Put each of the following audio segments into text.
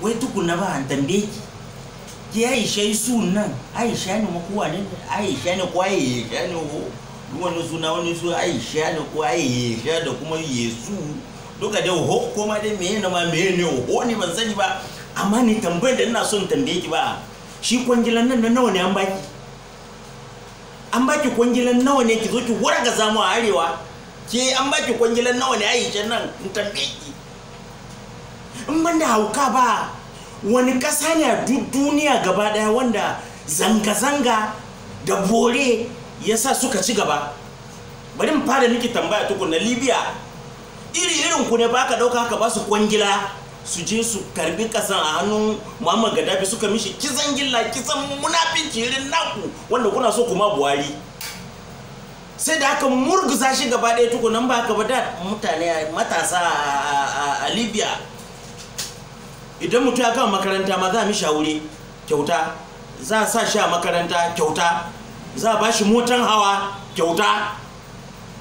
Wai tukuna ba an tambaye ki. Ke Aisha yi sunan Aisha ne makuwa ne Aisha ne ko Aisha ne ko wani suna wani su Aisha ne ko Aisha da kuma Yesu duka dai ho ko ma dai meye ne ma meye ne ho ni ban sani ba. Amma ni tambayar da ina son tambaye ki ba, shi kwangilan nan na nawa ne an baki? An baki kwangilan nawa ne ki zo ki wargaza mu a arewa? Ke an baki kwangilan nawa ne Aisha nan in tambaye ki? In ban da hauka ba, wani ƙasa ne a duk duniya gaba ɗaya wanda zanga-zanga da bore ya sa suka ci gaba? Bari mu fara miki tambaya tukuna. Libya iri irin ku ne ba ka ɗauka haka ba su kwangila su je su karbi ƙasan a hannun Muammar Gaddafi, suka mishi kisan gilla, kisan munafinci irin naku wanda kuna so kuma Buhari. Sai da aka murguza shi gaba ɗaya tukunan ba haka ba da mutane matasa a Libya idan mutum ya gama makaranta ma za a mishi aure kyauta, za a sa shi a makaranta kyauta, za a ba shi motan hawa kyauta.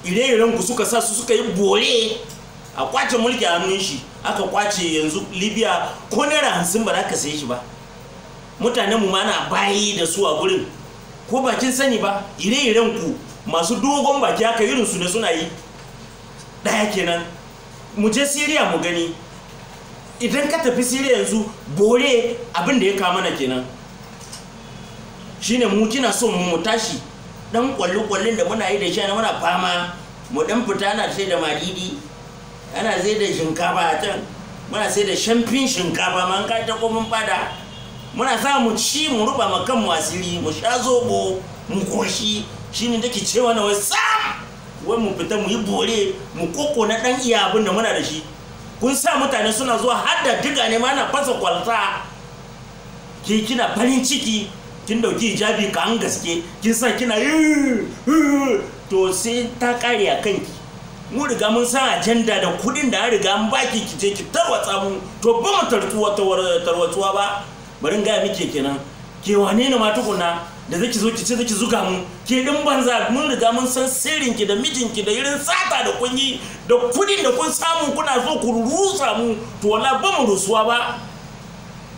Ire-iren ku suka sa su suka yi bore a kwace mulki a hannun shi, aka kwace. Yanzu Libya ko naira 50 ba za ka saye shi ba. Mutanen mu ma na bayi da su a gurin, ko bakin sani ba. Ire-iren ku masu dogon baki haka irin su ne suna yi. Ɗaya kenan. Mu je Syria mu gani. Idan ka tafi Syria yanzu, bore abin da ya kawo mana kenan. Shine mu kina so mu tashi dan kwalli-kwallin da muna yi da shi, muna fama mu dan fita, ana sai da madidi, ana sai da shinkafa a can, muna sai da shamfin shinkafa man ka ta komin fada, muna sa mu ci mu ruba ma kanmu asiri, mu sha zobo mu koshi. Shine take cewa na wai sam wai mu fita mu yi bore mu koko na dan iya abin da muna da shi. Kun sa mutane suna zuwa har da diga ne ma na fasa kwalta. Ke kina farin ciki kin dauki hijabi ka an gaske kin sa kina yi, to sai ta kare a kanki. Mu riga mun san agenda da kudin da an riga an baki ki je ki tarwatsa mu. To ba mu tarwatsuwa ba. Bari in gaya muke kenan. Ke wane ne ma tukuna da zaki zo ki ce zaki zuga mu? Ke din banza, mun riga mun san sirrinki da mijinki da irin sata da kun yi da kudin da kun samu kuna so ku rusa mu. To wala ba mu rusuwa ba.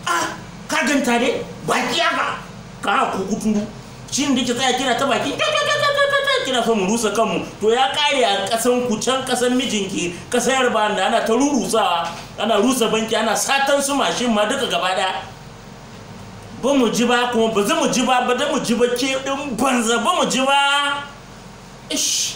Ah, ka ganta dai baki haka ka ku kuturu shin da ke tsaya kina ta baki kina so mu rusa kanmu. To ya kare a kasan ku can, kasan mijinki, kasan Yarba da ana ta rurusawa, ana rusa banki, ana satan su mashin ma duka gaba daya. Ba mu ji ba kuma ba za mu ji ba, ba da mu ji ba. Ke din banza, ba mu ji ba. Ish.